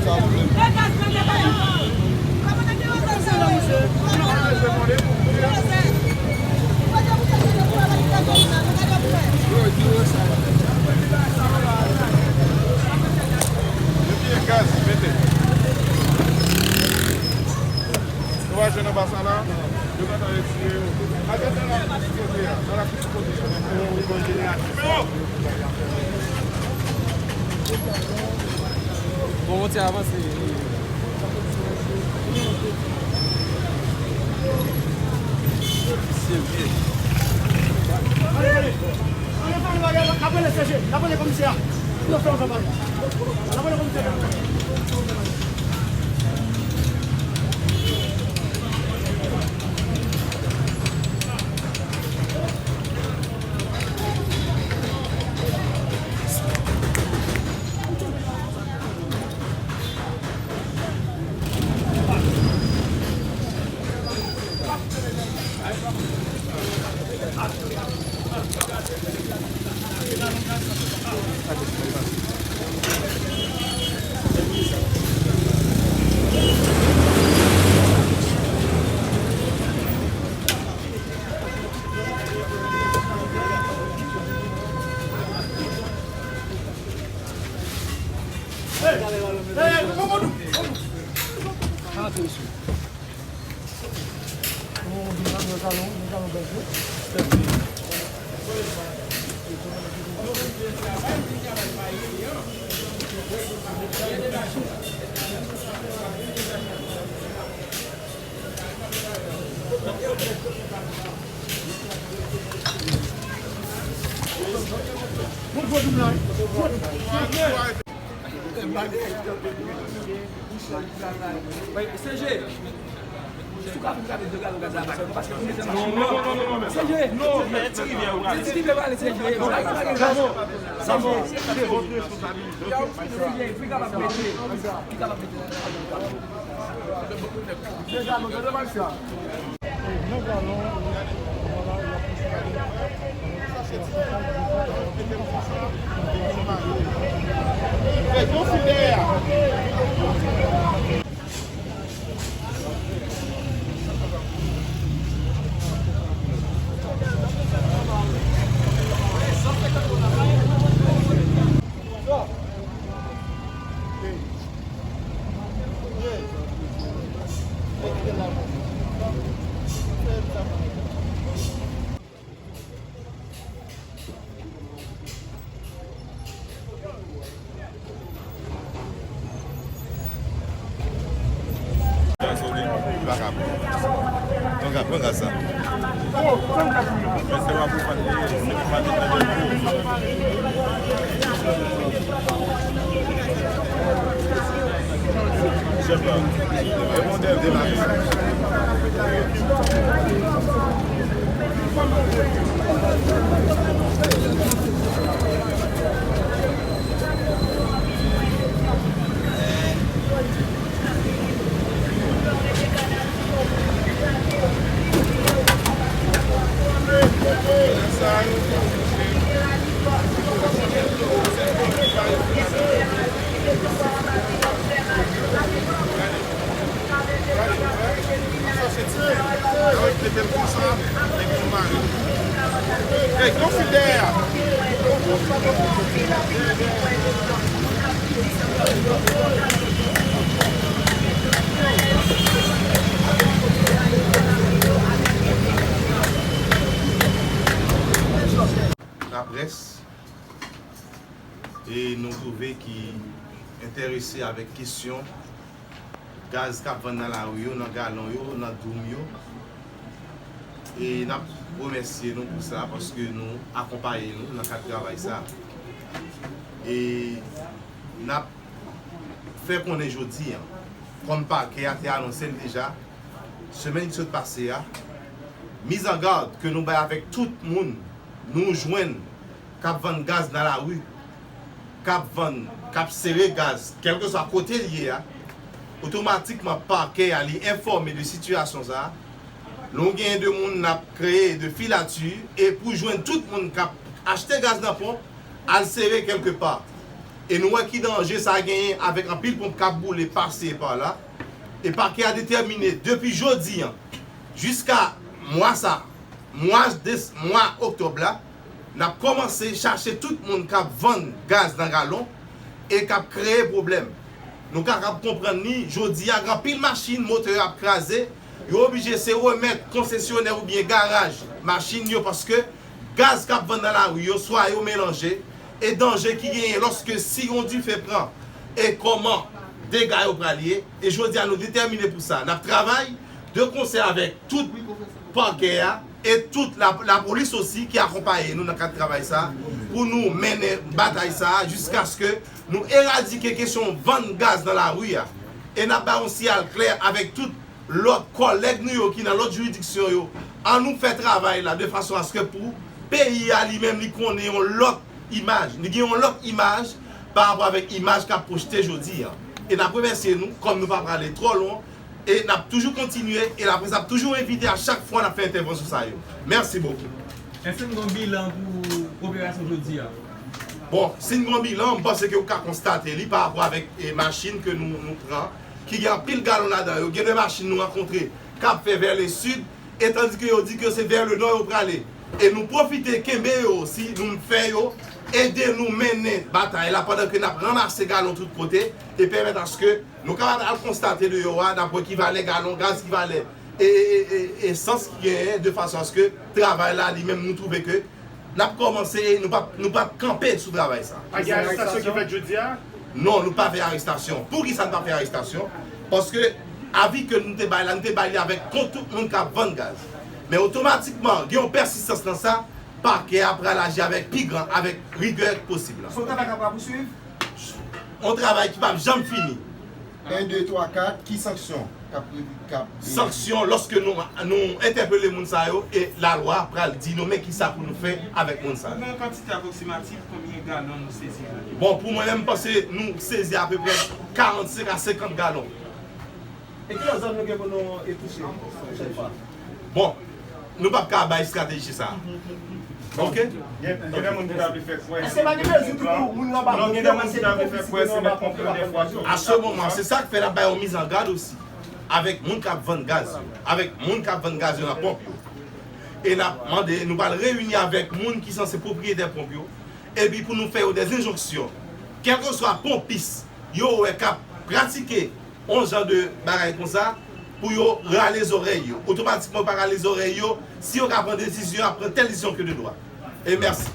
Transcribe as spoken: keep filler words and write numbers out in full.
Nou va jwenn anba sa la. Yo gentan retire yo. Al gentan la plis kote a. Nan la plis kote a. Bon, monte avanse. Serye. N ap rele C G, n ap rele komisè a. N ap fè yon travay. N ap rele komisè a. C G, si w ka vin gade de galon gaz la, paske nou bezwen machin nan. C G, non, men ti rivyè yo prale. Ti rivyè prale, C G. Sa bon. Sa bon. Li kapab mete, li kapab mete. Li pa ka pran. Pran gaz, pran gaz sa. Chèf la, demare. Laprès, e nou twouve ki enterese avèk kesyon gaz k ap vann nan lari yo, nan galon yo, nan doum yo. E n ap remèsye nou pou sa, paske nou akonpaye nou nan kad travay sa. E n ap fè konnen jodi a, kòm pakè a te anonse l deja, semèn ki sot pase a, mizangad ke nou bay avèk tout moun nou jwenn k ap vann gaz nan lari, k ap vann, k ap sere gaz, kèlkeswa kote l ye a, otomatikman pakè a li enfòme de sitiyasyon sa a. Nou genyen de moun n ap kreye de filati e pou jwenn tout moun k ap achte gaz nan ponp, al sere kèlkepa. E nou wè ki danje sa genyen avèk anpil ponp k ap boule pase pa la. E pakè a detèmine depi jodi a jiska mwa sa, mwa des, mwa oktòb la, n ap kòmanse chache tout moun k ap vann gaz nan galon e k ap kreye pwoblèm. Nou kapab konprann li, jodi a, gen anpil machin, motè yo ap kraze, yo oblije se remèt konsesyonè oubyen garaj machin yo, paske gaz k ap vann nan lari yo, swa yo melanje, e danje ki genyen lòske si yon dife pran, e kòman dega yo pral ye. E jodi a, nou detèmine pou sa. N ap travay de konsè avèk tout pakè a e tout la, lapolis osi ki akonpaye nou nan kad travay sa a, pou nou mennen batay sa a jiskaske nou eradike kesyon vann gaz nan lari a. E n ap bay yon siyal klè avèk tout lòt kòlèg nou yo ki nan lòt jiridiksyon yo, ann nou fè travay la de fason aske pou peyi a li menm li konnen yon lòt imaj, li gen yon lòt imaj pa rapò avèk imaj k ap pwojte jodi a. E n ap remèsye nou, kòm nou pa prale twò lwen, e n ap toujou kontinye, e laprès ap toujou envite a chak fwa n ap fè entèvansyon sa yo. Mèsi bokou. Èske n gen yon bilan pou operasyon jodi a? Bon, si n gen yon bilan, m panse ke ou ka konstate li pa rapò avèk, e, machin ke nou, nou pran, ki gen anpil galon ladan yo. Gen de machin nou rankontre k ap fè vè le sid, e tandike yo di ke se vè le nò yo prale. E nou pwofite kenbe yo osi, nou fè yo ede nou mennen batay la pandan ke n ap ranmase galon tout kote e pèmèt aske nou kapab al konstate deyò a, n ap wè ki valè galon gaz, ki valè e, e, e, e, esans ki genyen, de fason aske travay la li menm nou twouve ke n ap kòmanse, nou p ap, nou p ap kanpe sou travay sa. Pa gen arestasyon ki fèt jodi a? Non, nou pa fè arestasyon. Poukisa n pa fè arestasyon? Paske avi ke nou te bay la, nou te bay li avèk kont tout moun k ap vann gaz. Men otomatikman, gen yon pèsistans nan sa, pakè a pral aji avèk pi gran, avèk rigè posib la. Son travay k ap pouswiv? Yon travay ki p ap janm fini. En, de, twa, kat, ki sanksyon k ap previ, k ap, e, sanksyon, lòske nou, nou entèpele moun sa yo, e lalwa pral di nou men kisa pou nou fè avèk moun sa yo. Pou yon kantite apwoksimatif, konbyen galon nou sezi jodi a? Bon, pou mwen menm, m panse nou sezi apeprè karannsenk a senkant galon. E ki lòt zòn nou gen pou nou, e, touche pwochèn fwa? Bon, nou p ap ka bay estrateji sa a. Oke? Gen, gen de moun ki ta vle fè kwè. Èske pa gen mezi tou pou moun nan pa monte nan ponp yo, fè kwè se met ponp yo de fwa tou? A se moman, se sa k fè n ap bay yon mizangad osi avèk moun k ap vann gaz yo, avèk moun k ap vann gaz yo nan ponp yo. E n ap mande, nou pral reyini avèk moun ki sanse pwopriyetè ponp yo, epi pou nou fè yo de enjonksyon, kèlkeswa ponpis yo wè k ap pratike yon jan de bagay konsa, pou yo rale zòrèy yo. Otomatikman, yo pa rale zòrèy yo, si yo ka pran desizyon, y ap pran tèl desizyon ke de dwa. E mèsi.